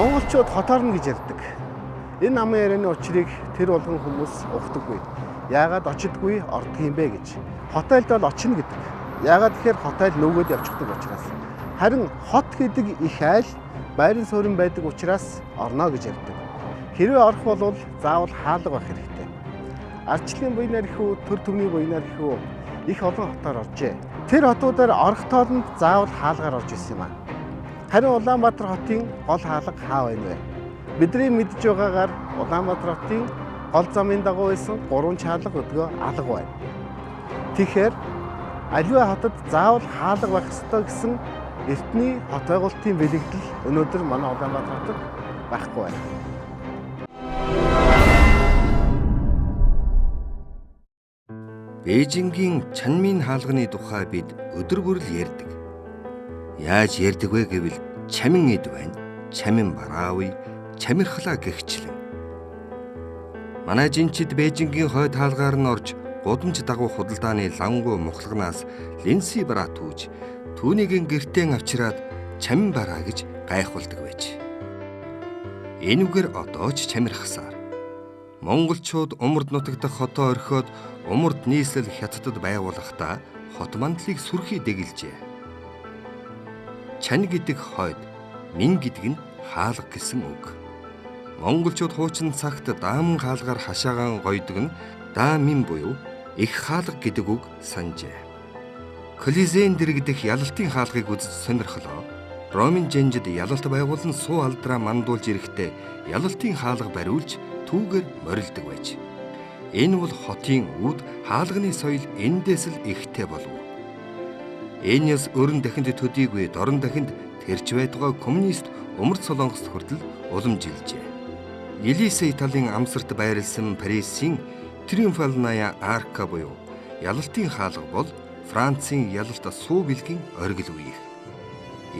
Монголчууд хотоорно гэж ярьдаг. Энэ намын ярианы учрыг тэр болгон хүмүүс ухдаггүй. Яагаад очдгүй ордог юм бэ гэж. Хотойлд бол очино гэдэг. Яагаад гэхээр хотойл нөгөөд явчихдаг учраас. Харин хот гэдэг их айл байран суурин байдаг учраас орно гэж ярьдаг. Хэрвээ орох бол заавал хаалга байх хэрэгтэй. Ардчлалын буйнаар их үү, төр түмний буйнаар их үү их олон хотоор оржээ. Тэр хотуудаар орох тоолонд заавал хаалгаар орж исэн юм аа. Харин Улаанбаатар хотын гол хаалга хаа байна вэ? Бидний мэдж байгаагаар Улаанбаатар хотын гол замын дагуу байсан 3 чаалга өдгөө алга байна. Тэгэхээр аливаа хотод заавал хаалга байх ёстой гэсэн эртний хот байгуулалтын бэлэгдэл өнөөдөр манай Улаанбаатар хотод байхгүй байна. Бээжингийн Чанмин хаалганы тухай бид өдөр бүр л ярьдаг. Яаж ярьдаг вэ гэвэл чамин эд байна, чамин бараавый, чамирхлаа гэгчлэн. Манай жинчид Бээжингийн хойд хаалгаар нь орж гудамж дагуу худалдааны лангуу мухлагнаас линси бараа түүж түүнийг гэртээ авчираад чамин бараа гэж гайхуулдаг байж. Энүүгээр одоо ч чамирхсаар. Монголчууд умард нутагдах хотоо орхиод умард нийслэл Хятадд байгуулахдаа хот мандлыг сүрхий дэгэлжээ. Чан гэдэг хойд, мин гэдэг нь хаалга гэсэн үг. Монголчууд хуучин цагт дааман хаалгаар хашаагаан гойдог нь даамин буюу их хаалга гэдэг үг санджээ. Колизейн дэрэгдэх ялалтын хаалгыг үзэж сонирхлоо. Ромын жанжид ялалт байгуулан суу алдраа мандуулж ирэхдээ ялалтын хаалга бариулж түүгээр морилдог байж. Энэ бол хотын үүд хаалганы соёл эндээс л ихтэй болов. Энэ ёс өрн дахинд төдийгүй дорн дахинд тэрч байтугай коммунист умард Солонгост хүртэл уламжилжээ. Елисей талын амсарт байрлсан Парисын Триумфалная арка буюу ялалтын хаалга бол Францын ялалт суу бэлгийн оргил үеих.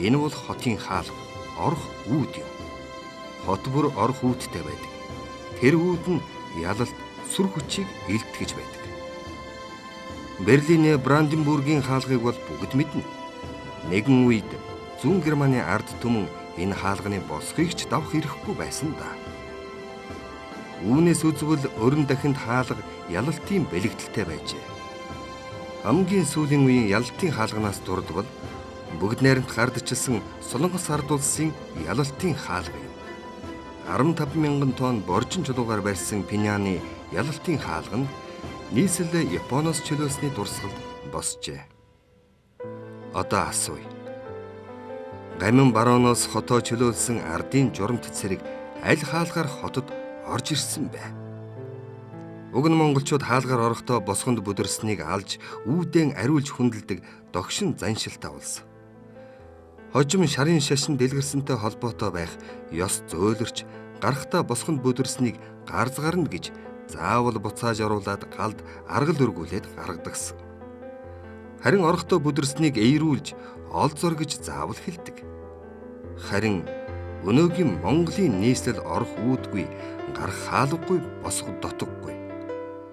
Энэ бол хотын хаалга, орох үүд юм. Хот бүр орох үүдтэй байдаг. Тэр үүд нь ялалт сүр хүчийг илтгэж байдаг. Берлиний Бранденбургийн хаалгыг бол бүгд мэднэ. Нэгэн үед зүүн Германы ард түмэн энэ хаалганы босхийг ч давх ирэхгүй байсан да. Үүнээс үзвэл өрн дахинд хаалга ялалтын бэлэгдэлтэй байжээ. Хамгийн сүүлийн үеийн ялалтын хаалганаас дурдвал бүгд найрамд гардчилсан Солонгос ард улсын ялалтын хаалга юм. 15 мянган тонн боржин чулуугаар барьсан Пиняны ялалтын хаалга нь нийслэл Японоос чөлөөсний дурсгалд босжээ. Одоо асууя. Гамин барооноос хотоо чөлөөлсөн ардын журамт цэрэг аль хаалгаар хотод орж ирсэн бэ? Уг нь монголчууд хаалгаар орохдоо босгонд бүдэрснийг алж үүдэн ариулж хүндэлдэг догшин заншилтай улс. Хожим шарын шашин дэлгэрсэнтэй холбоотой байх ёс зөөлөрч гарахдаа босгонд бүдэрснийг гарзгарна гэж заавал буцааж оруулаад галд аргал өргүүлээд гаргадагсан. Харин орохдоо бүдэрснийг эйрүүлж олзор гэж заавал хэлдэг. Харин өнөөгийн Монголын нийслэл орох үүдгүй, гарах хаалгагүй, босго дотгогүй.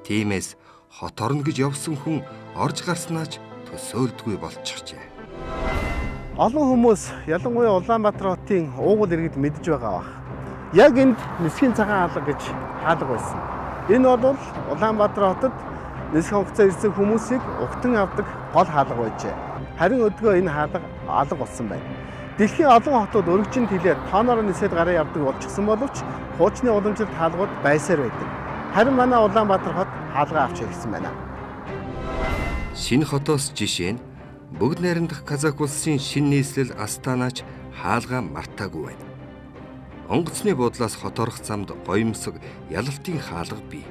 Тиймээс хот орно гэж явсан хүн орж гарснаа ч төсөөлдгүй болчихжээ. Олон хүмүүс ялангуяа Улаанбаатар хотын уугуул иргэд мэдж байгаа бах. Яг энд нисхийн цагаан хаалга гэж хаалга байсан. Энэ бол Улаанбаатар хотод нисэх онгоцоор ирсэн хүмүүсийг угтан авдаг гол хаалга байжээ. Харин өдгөө энэ хаалга алга болсон байна. Дэлхийн олон хотууд өргөжин тэлээд тооноор нисээд гараа явдаг болчихсон боловч хуучны уламжлалт хаалгууд байсаар байдаг. Харин манай Улаанбаатар хот хаалга авч ирсэн байна. Шинэ хотоос жишээ нь бүгд найрамдах Казах улсын шинэ нийслэл Астанач хаалгаа мартаагүй байна. Онгоцны буудлаас хот орох замд гоёмсог ялалтын хаалга бий.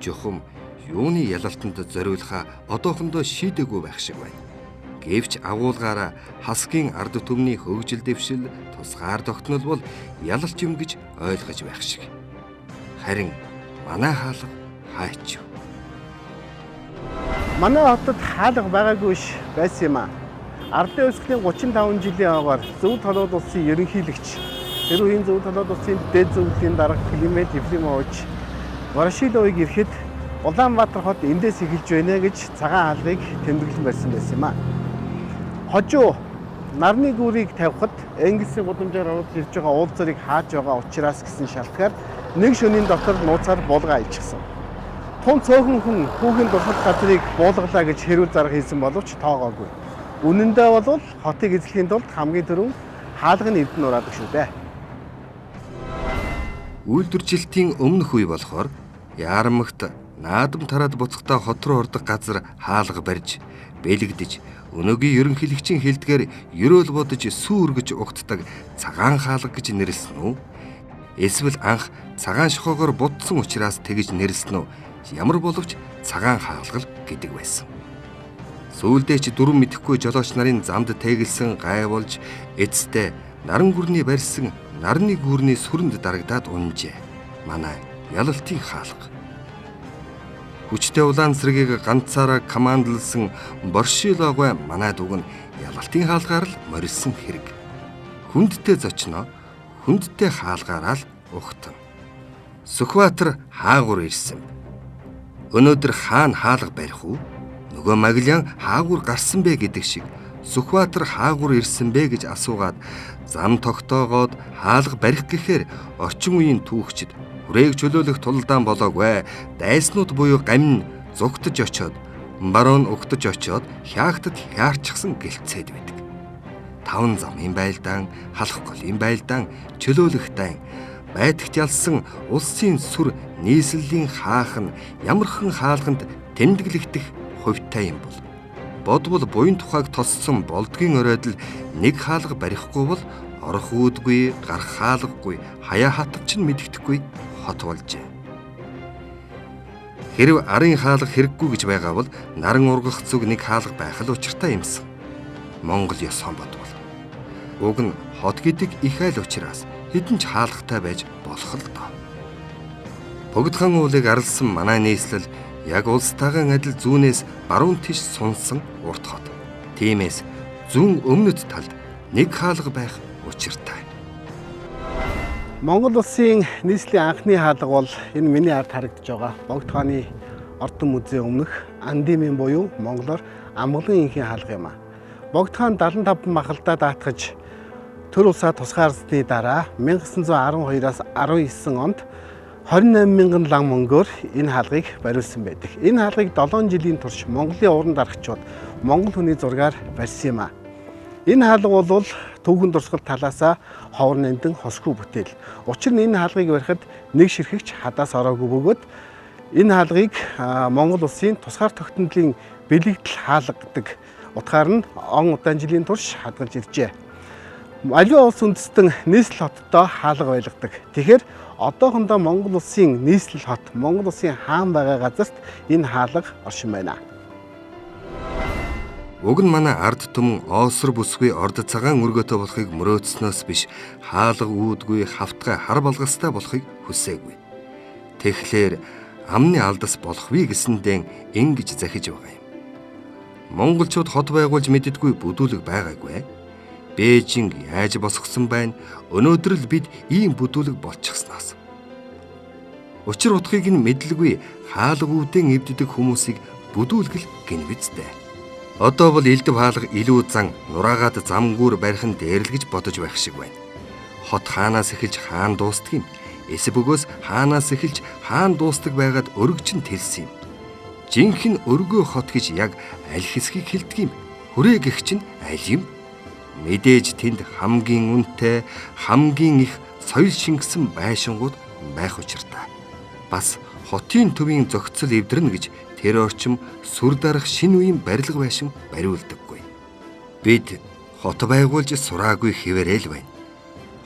Жухам юуны ялалтанд зориулахаа одоохондоо шийдээгүй байх шиг байна. Гэвч агуулгаараа хасгийн ард түмний хөгжил дэвшил тусгаар тогтнол бол ялалт юм гэж ойлгож байх шиг. Харин манай хаалга хаач юу? Манай хотод хаалга байгаагүй биш байсан юм аа. Ардын хувьсгалын 35 жилийн агаар Зөв толгод улсын ерөнхийлөгч, тэр үеийн Зөв толгод улсын дэд зөвлөлийн дарга Климент Ефремович Ворошиловыг ирэхэд Улаанбаатар хот эндээс эхэлж байна гэж цагаан хаалгыг тэмдэглэн барьсан байсан юм аа. Хожуу Нарны гүрийг тавихад Энгельсийн гудамжаар ороод ирж байгаа уул зорийг хааж байгаа учраас гэсэн шалтгаар нэг шөнийн дотор нууцаар буулга аялчихсан. Тун цөөхөн хүн хүүхэн дурсах газрыг буулгалаа гэж хэрүүл зарга хийсэн боловч тоогоогүй. Үнэн дээр бол хотыг эзлэхийн тулд хамгийн түрүүн хаалганы эвдэн ураадаг шүү дээ. Үйлдвэржилтийн өмнөх үе болохоор Яармагт наадам тараад буцахдаа хот руу ордог газар хаалга барьж, бэлэгдэж, өнөөгийн ерөнхийлөгчийн хэлдгээр ерөөл бодож сүү өргөж угтдаг цагаан хаалга гэж нэрлсэн үү? Эсвэл анх цагаан шохоогоор будсан учраас тэгж нэрлсэн үү? Ямар боловч цагаан хаалга гэдэг байсан. Сүүлдээ ч дүрм мэдэхгүй жолооч нарын замд тэгэлсэн гай болж эцэстээ наран гүрний барьсан нарны гүрний сүрэнд дарагдаад унжээ. Манай ялалтын хаалга. Хүчтэй улаан цэргийг ганцаараа командлсан Боршилогой манай дүүг нь ялалтын хаалгаар л морилсан хэрэг. Хүндтэй зочноо хүндтэй хаалгаараа л ухтана. Сүхбаатар хаагур ирсэн. Өнөөдөр хаана хаалга барих уу? Нөгөө Маглян хаагур гарсан бэ гэдэг шиг Сүхбаатар хаагур ирсэн бэ гэж асуугаад зам тогтоогоод хаалга барих гэхээр орчин үеийн түүхчид хүрээг чөлөөлөх тулдаан болоогүй. Дайснууд буюу гамин зугтаж очоод баруун угтаж очоод хяагтад хяарчихсан гэлцээд байдаг. Таван замын байлдаан, халах голын байлдаан, чөлөөлөх дайн байтагт ялсан улсын сүр нийслэлийн хаах нь ямархан хаалганд тэмдэглэгдэх хувьтай юм бол. Бодвол буян тухайг тоссон болдгийн оройд л нэг хаалга барихгүй бол орох үүдгүй, гарах хаалгагүй, хаяа хатавч нь мэддэхгүй хот болжээ. Хэрв арын хаалга хэрэггүй гэж байгаа бол наран ургах зүг нэг хаалга байх л учиртай юмсан. Монгол ёсон бодвол. Уг нь хот гэдэг их айл учраас хэдэн ч хаалгатай байж болох л доо. Богдхан уулыг арилсан манай нийслэл яг улстайгаан адил зүүнээс баруун тийш сунсан урт хот. Тиймээс зүүн өмнөд талд нэг хаалга байх учиртай. Монгол улсын нийслэлийн анхны хаалга бол энэ миний ард харагдаж байгаа Богд хааны Ордон музей өмнөх Андимын буюу монголоор Амгалан инхийн хаалга юм а. Богд хаан 75 махалдаа даатгаж төр улсаа тусгаарласны дараа 1912-аас 19 онд 28 мянган лам мөнгөөр энэ хаалгыг бариулсан байдаг. Энэ хаалгыг 7 жилийн турш Монголын уран дарагчид Монгол хүний зургаар барьсан юм а. Энэ хаалга бол түүхэн дурсгал талаасаа ховор нандин хосгүй бүтээл. Учир нь энэ хаалгыг барихад нэг ширхэгч хадаас ороогүй бөгөөд энэ хаалгыг Монгол улсын тусгаар тогтнолын бэлэгдэл хаалга гэдэг утгаар нь он удаан жилийн турш хадгалж иржээ. Аливаа улс үндэстэн нийслэл хоттой хаалга байлгадаг. Тэгэхээр одоохондоо Монгол улсын нийслэл хот, Монгол улсын хаан байгаа газарт энэ хаалга оршин байна. Уг нь манай ард түмэн оосор бүсгүй орд цагаан өргөтөө болохыг мөрөөдснөөс биш, хаалга үүдгүй хавтгай хар балгастай болохыг хүсээгүй. Тэгэхээр амны алдас болох вэ гэсэндээ ингэж захиж байгаа юм. Монголчууд хот байгуулж мэддэггүй бүдүүлэг байгаагүй. Бээжинг яаж босгосон байна? Өнөөдөр л бид ийм бүдүүлэг болчихсноос. Учир утгыг нь мэдлгүй хаалга үүдэн эвддэг хүмүүсийг бүдүүлгэл гин биз дээ. Одоо бол элдв хаалга илүү зан нураагаад замгүүр барих нь дээр л гэж бодож байх шиг байна. Хот хаанаас эхэлж хаан дуустдаг юм. Эсэ бөгөөс хаанаас эхэлж хаан дуустдаг байгаад өргөж нь тэлсэн юм. Жинхэнэ өргөө хот гэж яг аль хэсгийг хэлдэг юм. Хүрээ гэх чинь аль юм? Мэдээж тэнд хамгийн үнэтэй, хамгийн их соёл шингэсэн байшингууд байх учиртай. Бас хотын төвийн зохицол эвдэрнэ гэж тэр орчим сүр дарах шинэ үеийн барилга байшин бариулдаггүй. Бид хот байгуулж сураагүй хэвээрээ л байна.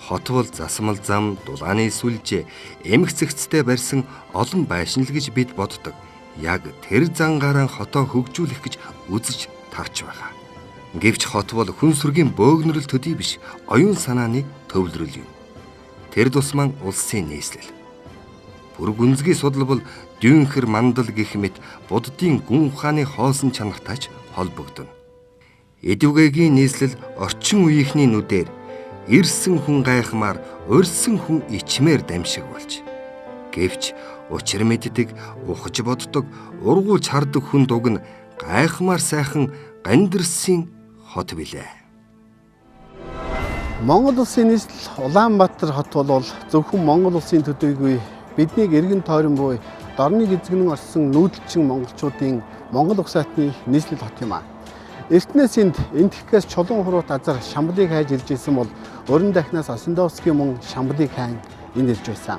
Хот бол засмал зам, дулааны сүлжээ, эмх цэгцтэй барьсан олон байшин л гэж бид боддог. Яг тэр зангаараа хотоо хөгжүүлэх гэж үзэж тарч байгаа. Гэвч хот бол хүн сүргийн бөөгнөрөл төдий биш, оюун санааны төвлөрөл юм. Тэр тусмаа улсын нийслэл. Бүр гүнзгий судал бол дүүнхэр мандал гэх мэт буддын гүн ухааны хоосон чанартай ч холбогдоно. Эдүгэгийн нийслэл орчин үеийнхний нүдээр ирсэн хүн гайхмаар, урьсан хүн ичмээр дамшиг болж. Гэвч учир мэддэг, ухаж боддог, ургуулж хардаг хүн дуг нь гайхмаар сайхан гандэрсэн хот билээ. Монгол улсын нийслэл Улаанбаатар хот бол зөвхөн Монгол улсын төдийгүй биднийг эргэн тойрон буй дорныг эзэгнэн орсон нүүдэлчин монголчуудын Монгол угсаатны нийслэл хот юм аа. Эртнээс энд Энэтхгээс чулуун хуруут азар Шамбалыг хайж ирж исэн бол өрн дахнаас Осиндовскийн мөн Шамбалыг сайн энд ирж байсан.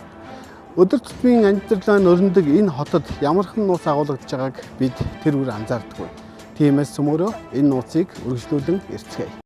Өдөр тутмын амьдралаа өрнөдөг энэ хотод ямархан нууц агуулгадж байгааг бид тэр үр анзаардаггүй. Тиймээс цөмөөрөө энэ нууцыг үргэлжлүүлэн эрдэцгээе.